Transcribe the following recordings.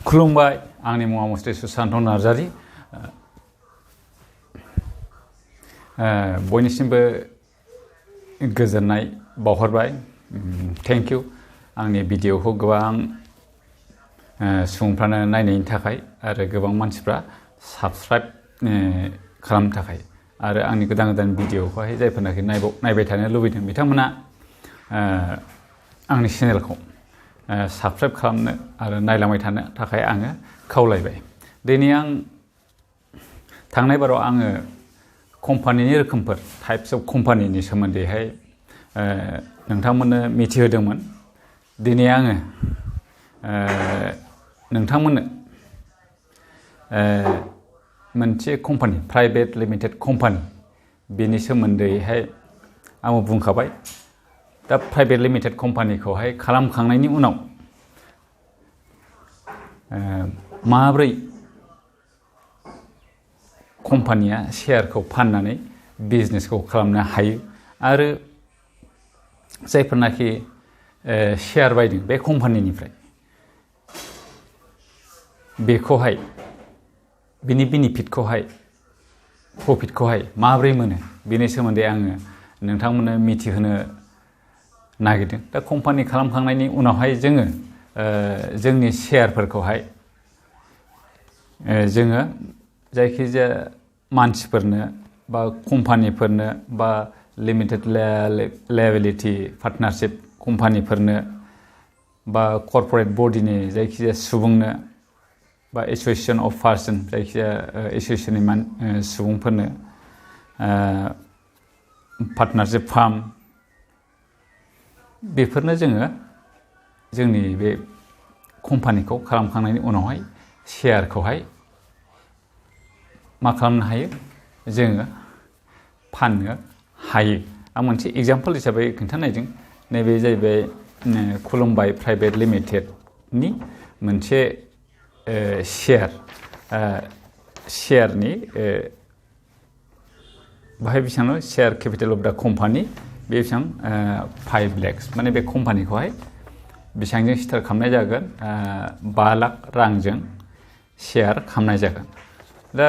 खुलुमबाय आंनि मुङा मुस्रि सुशान्त नार्जारि बयनिसिमबो गोजोननाय बावहरबाय थेंक इउ आंनि भिडिअखौ गोबां सुबुंफ्रानो नायनायनि थाखाय आरो गोबां मानसिफ्रा साबस्क्राइब खालामनो थाखाय आरो आंनि गोदान गोदान भिडिअखौहाय जायफोरनाखि नायबाय थानो लुबैदों बिथांमोना आंनि चेनेलखौ साबस्क्राइब खालामनो आरो नायलांबाय थानो थाखाय आङो खावलायबाय दिनै आं थांनाय बाराव आङो कम्पानिनि रोखोमफोर टाइप्स अफ कम्पानिनि सोमोन्दैहाय नोंथांमोननो मिथिहोदोंमोन दिनै आङो नोंथांमोननो मोनसे कम्पानि प्राइभेट लिमिटेड कम्पानि बेनि सोमोन्दैहाय आङो बुंखाबाय दा प्राइभेट लिमिटेड कम्पानिखौहाय खालामखांनायनि उनाव माब्रै कम्पानिया शेयारखौ फाननानै बिजनेसखौ खालामनो हायो आरो जायफोरनाखि शेयार बायदों बे कम्पानिनिफ्राय बेखौहाय बिनि बेनिफिटखौहाय प्रफिटखौहाय माब्रै मोनो बेनि सोमोन्दै आङो नोंथांमोननो मिथिहोनो नागिरदों दा कम्पानि खालामखांनायनि उनावहाय जोङो जोंनि शेयारफोरखौहाय जोङो जायखिजाया मानसिफोरनो बा कम्पानिफोरनो बा लिमिटेड लायबिलिटि पार्टनारशिप कम्पानिफोरनो बा कर्परेट बडिनि जायखिजाया सुबुंनो बा एस'सिएशन अफ पार्सन जायखिजाया एस'सिएशननि सुबुंफोरनो पार्टनारशिप फार्म बेफोरनो जोङो जोंनि बे कम्पानिखौ खालामखांनायनि उनावहाय शेयारखौहाय मा खालामनो हायो जोङो फाननो हायो आं मोनसे एग्जाम्पल हिसाबै खोन्थानायदों नैबे जाहैबाय खुलुमबाय प्राइभेट लिमिटेडनि मोनसे शेयारनि बाहाय बेसेबां share capital of the company बे बेसेबां 5 lakhs माने बे कम्पानिखौहाय बेसेबांजों स्टार्ट खालामनाय जागोन 5 लाख रांजों शेयार खालामनाय जागोन दा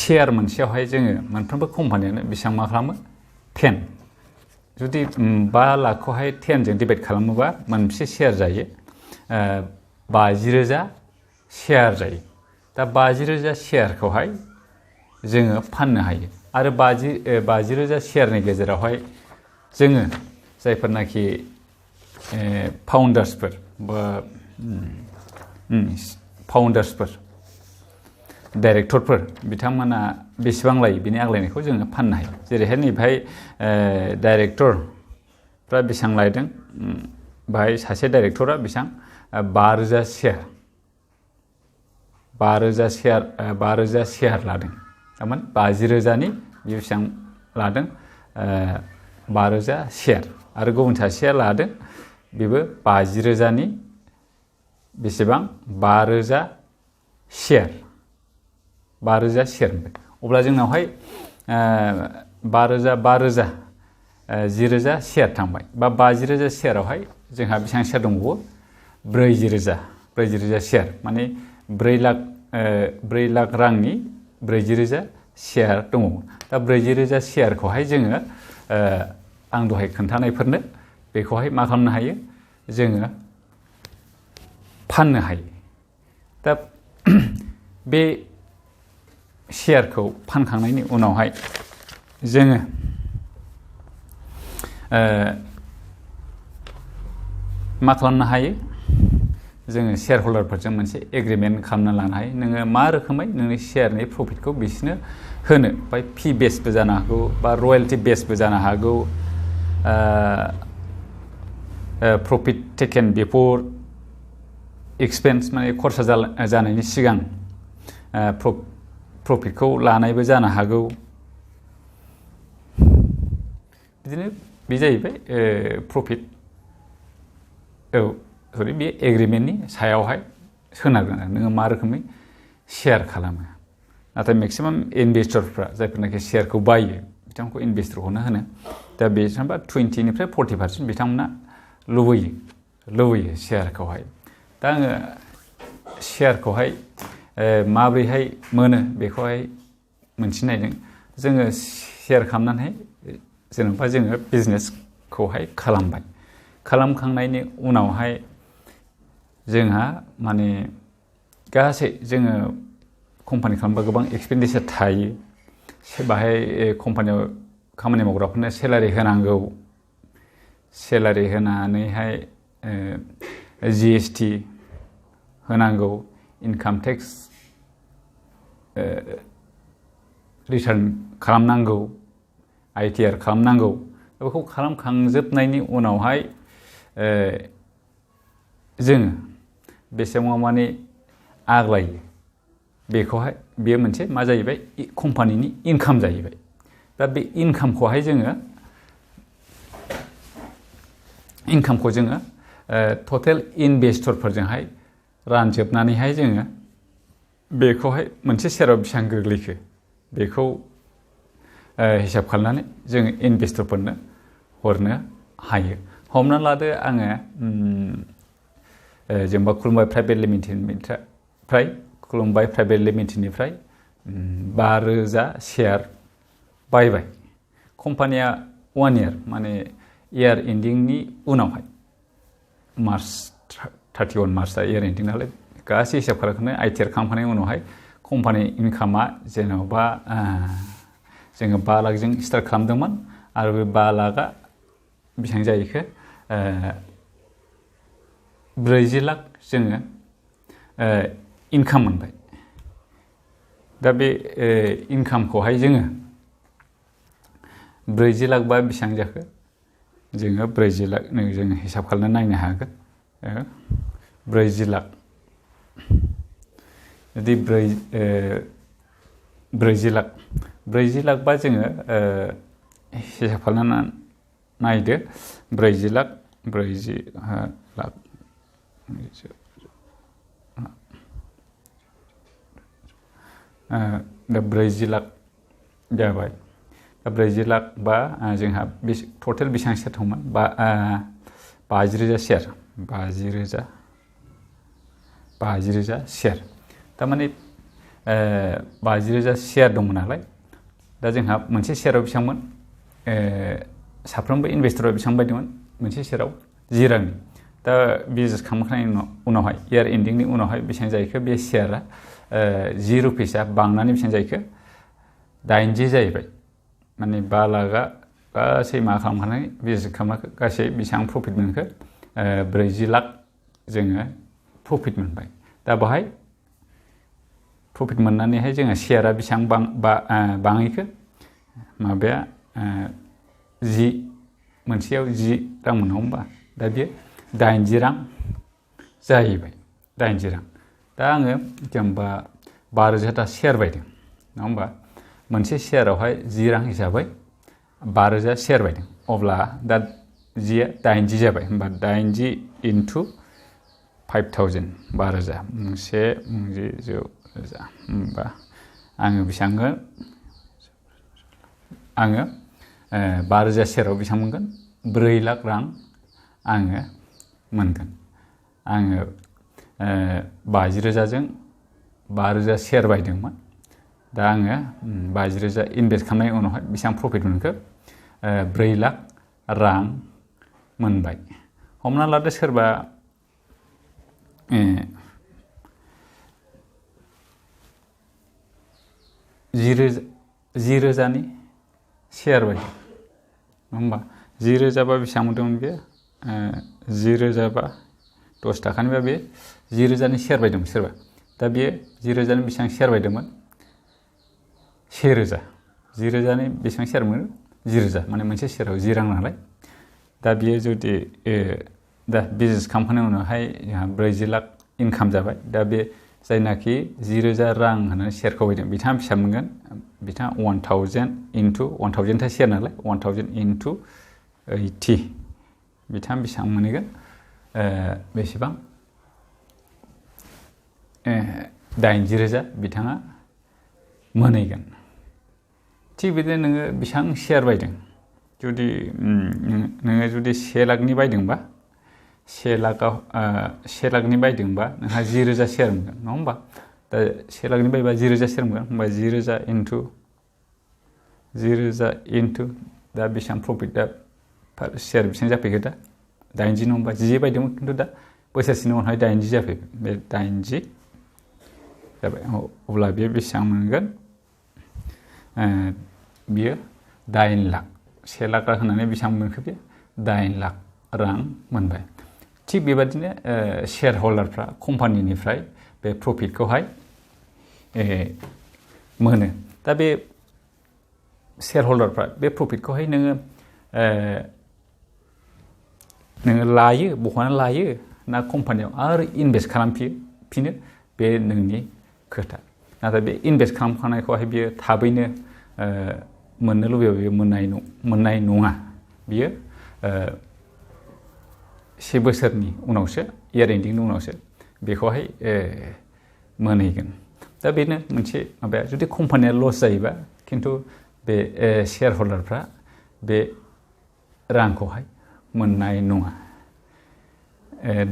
शेयार मोनसेयावहाय जोङो मोनफ्रोमबो कम्पानियानो बेसेबां मा खालामो 10 जुदि 5 लाखखौहाय 10 जों डिभाइड खालामोबा मोनबेसे शेयार जायो 50,000 शेयार जायो दा 50,000 शेयारखौहाय जोङो फाननो हायो आरो 50,000 शेयारनि गेजेरावहाय जोङो जायफोरनाखि फाउन्डार्सफोर बा फाउन्डार्सफोर डाइरेक्टरफोर बिथांमोना बेसेबां लायो बिनि आग्लायनायखौ जोङो फाननो हायो जेरैहाय नैबेहाय डाइरेक्टरफ्रा बेसेबां लायदों बाहाय सासे डाइरेक्टरा बेसेबां 5,000 शेयार 5,000 शेयार लादों थारमाने 50,000नि बेसेबां लादों 5,000 शेयार आरो गुबुन सासेया लादों बेबो 50,000नि बेसेबां 5,000 शेयार 5,000 शेयार अब्ला जोंनावहाय 5,000 10,000 शेयार थांबाय बा 50,000 शेयारावहाय जोंहा बेसेबां शेयार दंबावो 40,000 शेयार माने 4 लाख रांनि 40,000 शेयार दङ दा 40,000 शेयारखौहाय जोङो आं दहाय खोन्थानायफोरनो बेखौहाय मा खालामनो हायो जोङो फाननो हायो दा बे शेयारखौ फानखांनायनि उनावहाय जोङो मा खालामनो हायो जोङो शेयार हल्डारफोरजों मोनसे एग्रिमेन्ट खालामना लानो हायो नोङो मा रोखोमै नोंनि शेयारनि प्रफिटखौ बिसोरनो होनो ओमफ्राय फि बेसबो जानो हागौ बा रयेल्टि बेसबो जानो हागौ प्रफिट टेकेन बिफोर एक्सपेन्स माने खरसा जानायनि सिगां प्रफिटखौ लानायबो जानो हागौ बिदिनो बे जाहैबाय प्रफिट बे एग्रिमेन्टनि सायावहाय सोनारगोन नोङो मा रोखोमै शेयार खालामो नाथाय मेक्सिमाम इनभेस्टरफ्रा जायफोरनाखि शेयारखौ बायो बिथांमोनखौ इनभेस्टरखौनो होनो दा बेसेबां 20निफ्राय 40% बिथांमोना लुबैयो शेयारखौहाय दा आङो शेयारखौहाय माब्रैहाय मोनो बेखौहाय मोनथिनायदों जोङो शेयार खालामनानै जेनेबा जोङो बिजनेसखौहाय खालामखांनायनि उनावहाय जोंहा माने गासै जोङो कम्पानि खालामबा गोबां एक्सपेन्डिचार थायो बाहाय कम्पानियाव खामानि मावग्राफोरनो सेलारि होनांगौ सेलारि होनानैहाय GST होनांगौ इनकाम टेक्स रिटार्न खालामनांगौ ITR खालामनांगौ बेखौ खालामखांजोबनायनि उनावहाय जोङो बेसेबां माने आग्लायो बेखौहाय बेयो मोनसे मा जाहैबाय कम्पानिनि इनकाम जाहैबाय दा बे इनकामखौहाय जोङो टटेल इनभेस्टरफोरजोंहाय रानजोबनानैहाय जोङो बेखौहाय मोनसे शेयाराव बेसेबां गोग्लैखो बेखौ हिसाब खालामनानै जोङो इनभेस्टरफोरनो हरनो हायो हमना लादो आङो जेनेबा खुलुमबाय प्राइभेट लिमिटेडनिफ्राय 5,000 शेयार बायबाय कम्पानिया 1 year माने इयार एन्डिंनि उनावहाय मार्च 31 मार्चआ इयार एन्डिं नालाय गासै हिसाब खालामखांनानै ITR खालामखांनायनि उनावहाय कम्पानि इनकामा जेनेबा जोङो 5 लाखजों स्टार्ट खालामदोंमोन आरो बे 5 लाखआ बेसेबां जाहैखो 40 लाख जोङो इनकाम मोनबाय दा बे इनकामखौहाय जोङो 40 लाख बा बेसेबां जाखो जोङो 40 लाख जोङो हिसाब खालामनानै नायनो हागोन 40 लाख जुदि 40 लाख बा जोङो हिसाब खालामनानै नायदो 40 लाख दा 40 लाख जाबाय दा 40 लाख बा जोंहा टटेल बेसेबां शेयार दंमोन 50,000 शेयार 50,000 शेयार थारमाने 50,000 शेयार दंमोन नालाय दा जोंहा मोनसे शेयाराव बेसेबांमोन साफ्रोमबो इनभेस्टरा बेसेबां बायदोंमोन मोनसे शेयाराव 10 रांनि दा बिजनेस खालामखांनायनि उनावहाय इयार एन्डिंनि उनावहाय बेसेबां जाहैखो बे शेयारा 10 रुपिसआ बांनानै बेसेबां जाहैखो 80 जाहैबाय माने 5 लाखआ गासै मा खालामखानानै बिजनेस खालामनानै गासै बेसेबां प्रफिट मोनखो 40 लाख जोङो प्रफिट मोनबाय दा बाहाय प्रफिट मोननानैहाय जोङो शेयारा बेसेबां बाङैखो माबाया 10 मोनसेयाव 10 रां मोनो होमबा दा बेयो 80 रां जाहैबाय 80 रां दा आङो जेनेबा 5,000 शेयार बायदों नङा होमबा मोनसे शेयारावहाय 10 रां हिसाबै 5,000 शेयार बायदों अब्ला दा 10 80 जाबाय होमबा 80 into 5,000 5,000 मोनसे 10,000 होमबा आङो बेसेबां आङो 5,000 शेयाराव बेसेबां मोनगोन 4 लाख रां आङो मोनगोन आङो 50,000जों 5,000 शेयार बायदोंमोन दा आङो 50,000 इनभेस्ट खालामनायनि उनावहाय बेसेबां प्रफिट मोनखो 4 लाख रां मोनबाय हमना लादो सोरबा 10,000नि शेयार बायदों नङा होमबा 10,000 बा बेसेबां मोनदोंमोन बे 10,000 बा 10 थाखानिबा बे 10,000नि शेयार बायदोंमोन सोरबा दा बेयो 10,000नि बेसेबां शेयार बायदोंमोन 1,000 10,000नि बेसेबां शेयार मोनो 10,000 माने मोनसे शेयाराव 10 रां नालाय दा बियो जुदि दा बिजनेस खालामखांनायनि उनावहाय जोंहा 40 लाख इनकाम जाबाय दा बे जायनाखि 10,000 रां होनानै शेयारखौ बायदों बिथाङा बेसेबां मोनगोन बिथाङा 1,000 into 1,000 था शेयार नालाय 1,000 into 80 बिथाङा बेसेबां मोनहैगोन बेसेबां 80,000 बिथाङा मोनहैगोन थिग बिदिनो नोङो बेसेबां शेयार बायदों जुदि नोङो जुदि 1 लाखनि बायदोंबा से लाखनि बायदोंबा नोंहा 10,000 शेयार मोनगोन नङा होमबा दा 1 लाखनि बायबा 10,000 शेयार मोनगोन होमबा 10,000 इनटु दा बेसेबां प्रफिटआ शेयार बेसेबां जाफैगोन दा 80 नङा होमबा 10 बायदोंमोन खिन्थु दा बोसोरसेनि उनावहाय 80 जाफैबाय बे 80 जाबाय अब्ला बेयो बेसेबां मोनगोन बियो 8 लाख 1 लाख रां होनानै बेसेबां मोनखो बे 8 लाख रां मोनबाय थिग बेबादिनो शेयार हल्डारफ्रा कम्पानिनिफ्राय बे प्रफिटखौहाय मोनो दा बे शेयार हल्डारफ्रा बे प्रफिटखौहाय नोङो लायो बख'नानै लायो ना कम्पानियाव आरो इनभेस्ट खालामफिनो बे नोंनि खोथा नाथाय बे इनभेस्ट खालामखानायखौहाय बियो थाबैनो मोननो लुबैयो बियो मोननाय नङा बियो 1 बोसोरनि उनावसो इयार एन्डिंनि उनावसो बेखौहाय मोनहैगोन दा बेनो मोनसे माबाया जुदि कम्पानिया लस जायोबा खिन्थु बे शेयार हल्डारफ्रा बे रांखौहाय मोननाय नङा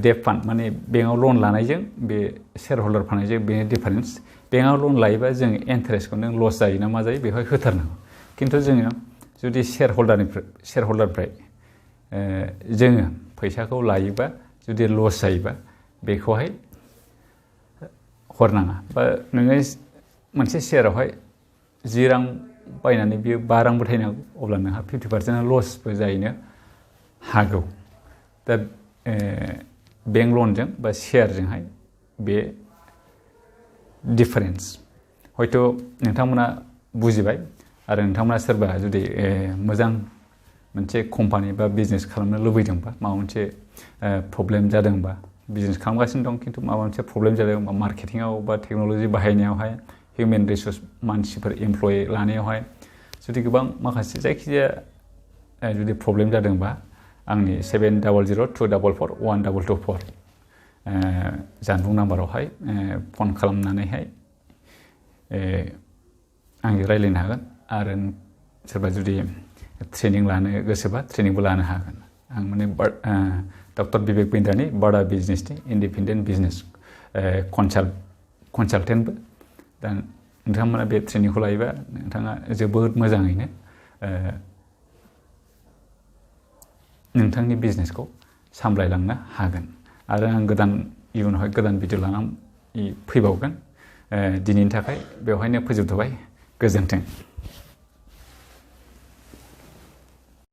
डेट फान्ड माने बेंकआव लन लानायजों बे शेयार हल्डार फाननायजों बेनो डिफारेन्स बेंकआव लन लायोबा जों इन्टारेस्टखौ नों लस जायो ना मा जायो बेवहाय होथारनांगौ खिन्थु जोङो जुदि शेयार हल्डारनिफ्राय जोङो फैसाखौ लायोबा जुदि लस जायोबा बेखौहाय हरनाङा बा नोङो मोनसे शेयारावहाय 10 रां बायनानै बियो 5 रांबो थायनांगौ अब्ला नोंहा 50% लसबो जाहैनो हागौ दा बेंक लनजों बा शेयारजोंहाय बे डिफारेन्स हयथ' नोंथांमोना बुजिबाय आरो नोंथांमोना सोरबा जुदि मोजां मोनसे कम्पानि बा बिजनेस खालामनो लुबैदोंबा माबा मोनसे प्रब्लेम जादोंबा बिजनेस खालामगासिनो दं खिन्थु माबा मोनसे प्रब्लेम जादों बा मार्केटिंआव बा टेक्न'लजि बाहायनायावहाय हिउमेन रिसर्स मानसिफोर एमप्लयि लानायावहाय जुदि गोबां माखासे जायखिजाया जुदि प्रब्लेम जादोंबा आंनि 7002441224 जानबुं नाम्बारावहाय फन खालामनानैहाय आंजों रायज्लायनो हागोन आरो सोरबा जुदि ट्रेनिं लानो गोसोबा ट्रेनिंबो लानो हागोन आं माने डक्टर बिबेक बिन्दानि बाड़ा बिजनेसनि इन्डिपेन्डेन्ट बिजनेस कनसालटेन्टबो दा नोंथांमोना बे ट्रेनिंखौ लायोबा नोंथाङा जोबोद मोजाङैनो नोंथांनि बिजनेसखौ सामलायलांनो हागोन आरो आं इयुनावहाय गोदान भिडिअ लानानै फैबावगोन दिनैनि थाखाय बेवहायनो फोजोबथ'बाय गोजोन्थों